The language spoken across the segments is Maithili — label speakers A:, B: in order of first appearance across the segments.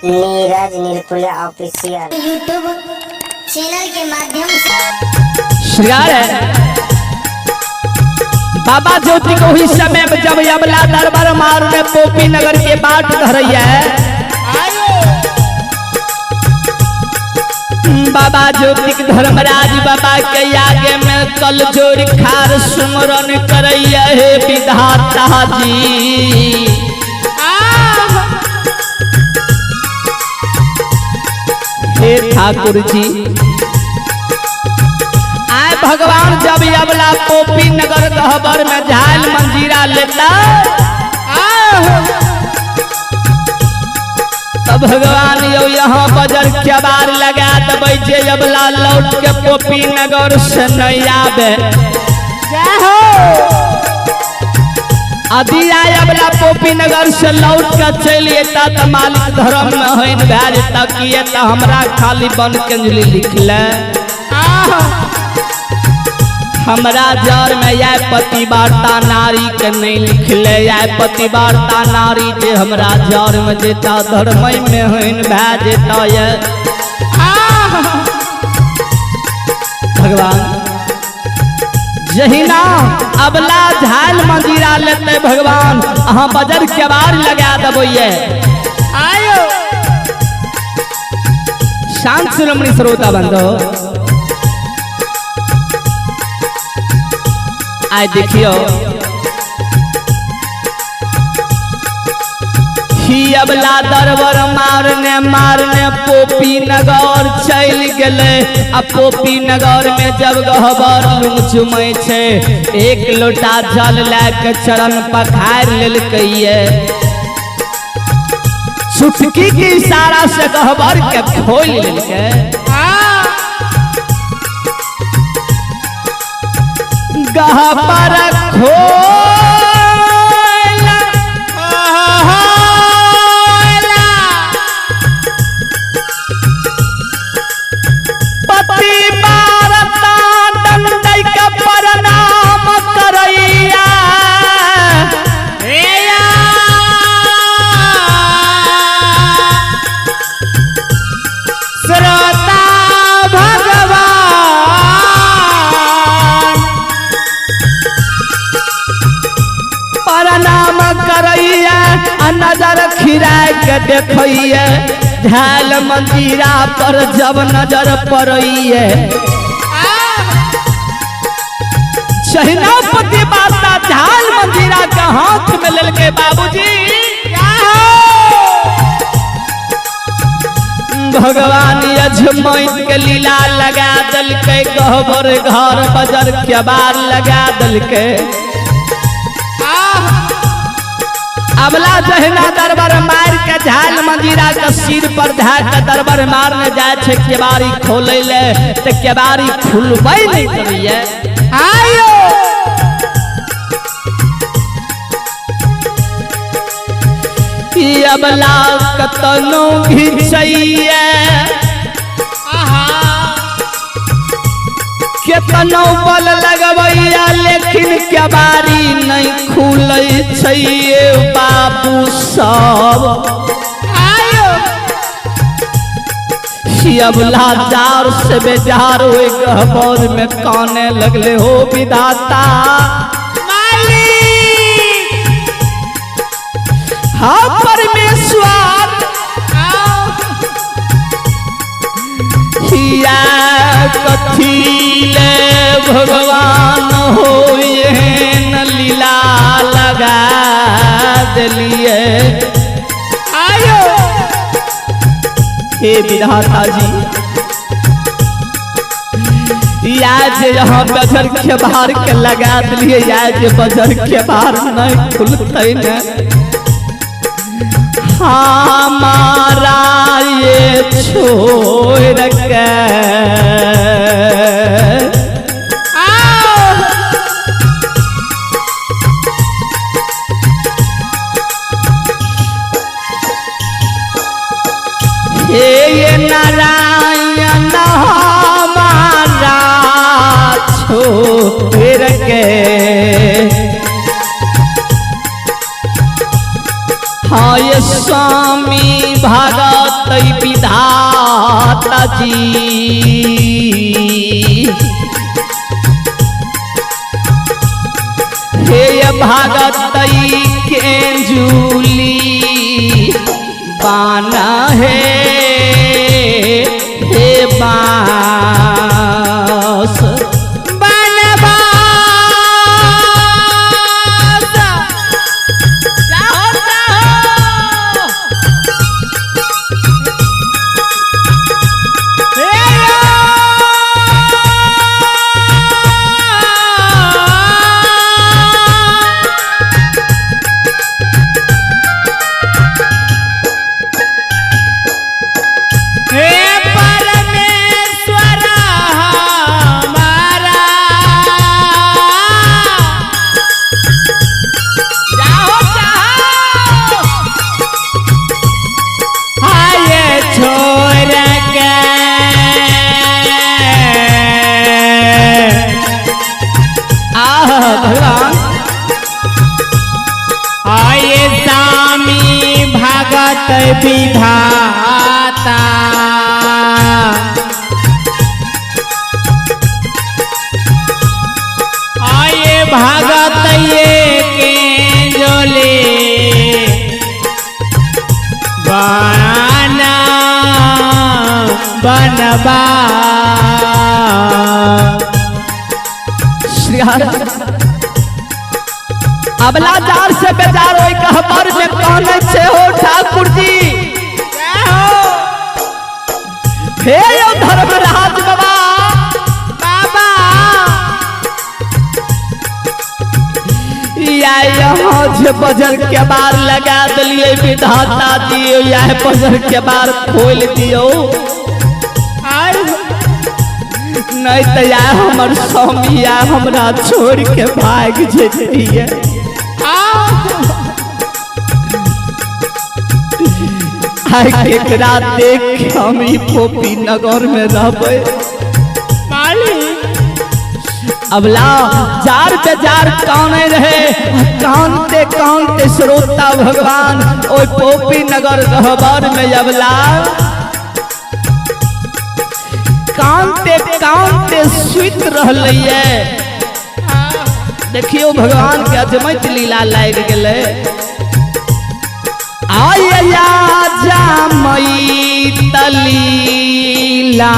A: Neeraj Nirpule official YouTube channel के माध्यम से
B: श्रृंगार है। बाबा ज्योति को ही समय में जब अबला दरबार मारने पोपी नगर के बाट धरैया बाबा ज्योति के धर्मराज बाबा के आगे में कल जोड़ खार सुमरन करैया हे विधाता जी। हे ठाकुर जी आए भगवान जब अबला पोपी नगर गहबर में झाल मंजीरा लेता तब भगवान यो यहाँ बजर के बार लगा दबै जे अबला लौट के पोपी नगर से नहीं आवे। अभी आए अबला पोपी नगर से लौट के चलि एता त मालिक धर्म में होइन भए जेता किए त हमरा खाली बन के अंजलि लिखले। हमरा जर में या पति वार्ता नारी के नहीं लिखले, या पति वार्ता नारी जे हमरा जर में जेता धर्म में होइन भए जेता ये। भगवान जहिना अबला झाल मंजीरा लेते भगवान अहाँ बजर के बार लगा देबै ये। शांत शिरोमणि श्रोता बंधु आइ देखियो ही अबला दरबर मारने मारने पोपी नगर चलि गेलै। आ पोपी नगर में जब गहबर लुंग चुमै छै एक लोटा जल लए के चरण पखारि लेलकै ये। चुटकी के इशारा से गहबर के खोलि लेलकै। गहबर खोल पति वार्ता दंडै के प्रणाम करैया।
C: श्रोता भगवान
B: प्रणाम करैया आ नजर खिरा के देखैया झाल मंजीरा पर जब नजर पड़ैया सेनापति वार्ता झाल मंजीरा के हाथ में लेलकै बाबूजी। भगवान अजमैत के लीला लगा देलकै गहबर घर बजर के बार लगा देलकै। अबला जहिना दरबार मार के झाल मंजीरा के सिर पर धए के दरबार मारने जाय छै केबाड़ी खोलै ले त केबाड़ी खुलबै नहीं करैया।
C: आयो
B: ई अबला कतनो घिचैया केतनो बल लगबैया लेकिन केबाड़ी नहीं खुलै छै बाबू सब।
C: आयो
B: अबला जार से बेजार होई गहबर में काने लगले हो विधाता
C: मालिक।
B: हाँ परमेश्वर हिया कथी ले भगवान हो एहन लीला लगा देलिए।
C: आयो
B: हे विधाता जी या जे यहाँ बजर के बाहर के लगा दिलिए या जे बजर के बाहर नहीं खुलते न हमारा ये छोड़ के हे ये नारायण हमारा छोड़ के हाँ ये स्वामी भगत विधाता जी। हे भागत केंजुली बाना है हे बास
C: बनवास।
B: जाओ जाओ।
C: हे हे परमेश्वर हमारा,
B: जाओ जाओ।
C: आए छोड़ के
B: आह भगवान।
C: आए स्वामी भगत विधाता, आए भगत ये केंजोले बाना बनबा।
B: श्री हर अबला जार से बेजार होई कहबर में कहने छे हो ठाकुर जी। हे यो धर्मराज बाबा
C: बाबा
B: या यहाँ जे बजर के बार लगा दिलिए विधाता जी, या बजर के बार खोल दियो,
C: आय
B: नहीं तो या हमर स्वामी या हमरा छोड़ के भाग जतिए। आइ केकरा देख हम ई पोपी नगर में रहबै।
C: मालिक
B: अबला जार पे जार काने रहे, कानते कानते श्रोता भगवान ओइ पोपी नगर गहबर में अबला कानते कानते सुति रहलैये। देखियो भगवान के अजमैत लीला लागि गेलै। आया जामई तलीला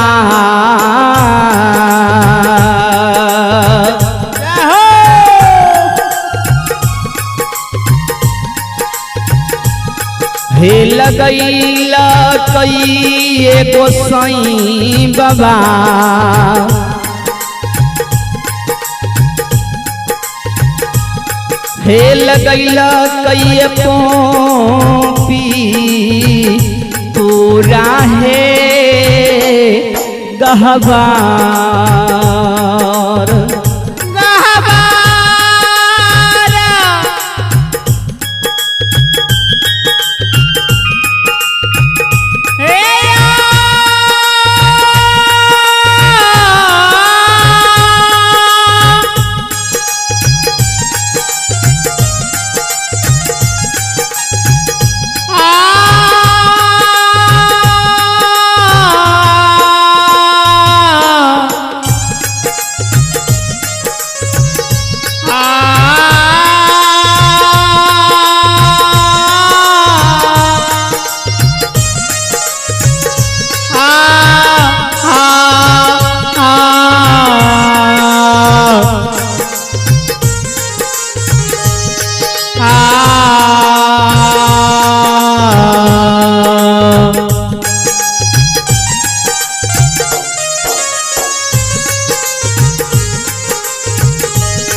B: हे लगैला कई एगो साईं बाबा। हे लगैला कई पोपी पूरा हे गहवार।
C: गहवार। हे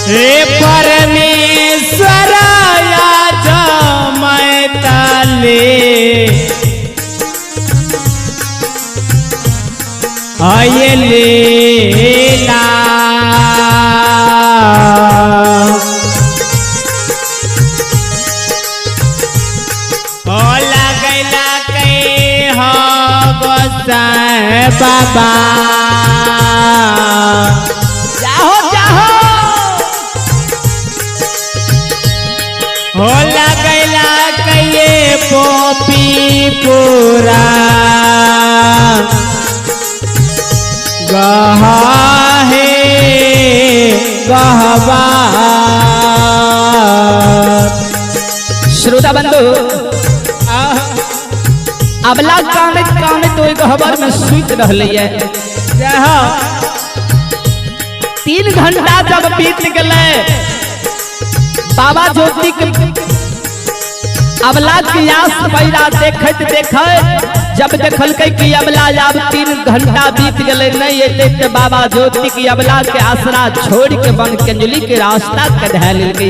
C: हे परमेश्वर जमैतले अयलेला हो लगैला कै हो गोसाई बाबा।
B: जाहो जाहो।
C: हो लगैला कये पोपी पूरा। गहबर।
B: श्रोता बंधु, अबला कानैत कानैत ओहि गहबर में सुति रहलै।
C: जय हो।
B: 3 घंटा जब बीत गेलै, बाबा ज्योति के अबला के आस पैरा देखैत देखैत जब देखलकै कि अबला आब 3 घंटा बीत गेलै नहीं एतै, ते बाबा ज्योति की अबला के आसरा छोड़ के वन कंजली के रास्ता के धै लेलकै।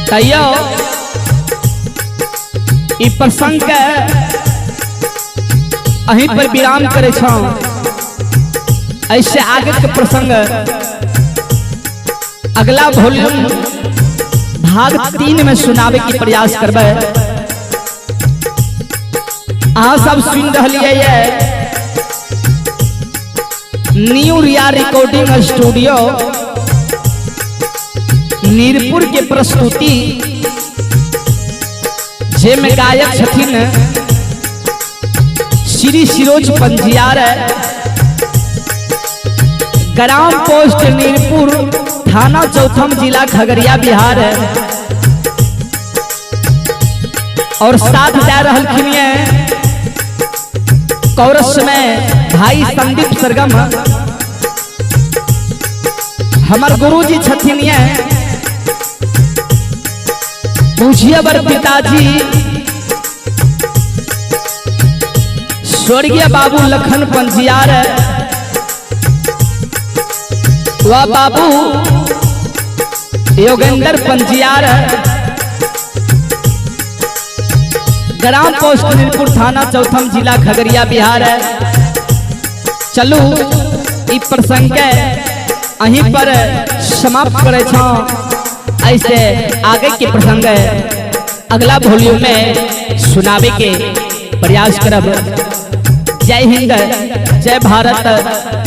B: तैयो ई प्रसंग के अहीं पर विराम करै छौं। ऐसे आगे के प्रसंग अगला वॉल्यूम भाग 3 में सुनावे के प्रयास करबै। अहाँ सब सुन रहलियै ये न्यू रिया रिकॉर्डिंग स्टूडियो नीरपुर के प्रस्तुति, जेमे गायक छथिन श्री सिरोज पंजियार, ग्राम पोस्ट नीरपुर, थाना चौथम, जिला खगड़िया, बिहार। और साथ जा रहलखिन ये कौरस में भाई संदीप सरगम, हमर गुरुजी छथिन ये पूज्यवर पिताजी स्वर्गीय बाबू लखन पंजियार व बाबू योगेंद्र पंजियार, ग्राम पोस्ट नीरपुर, थाना चौथम, जिला खगड़िया, बिहार। चलू ई प्रसंग के अहीं पर समाप्त करै छौं। ऐसे आगे के प्रसंग अगला वॉल्यूम में सुनावे के प्रयास करब। जय हिंद, जय भारत।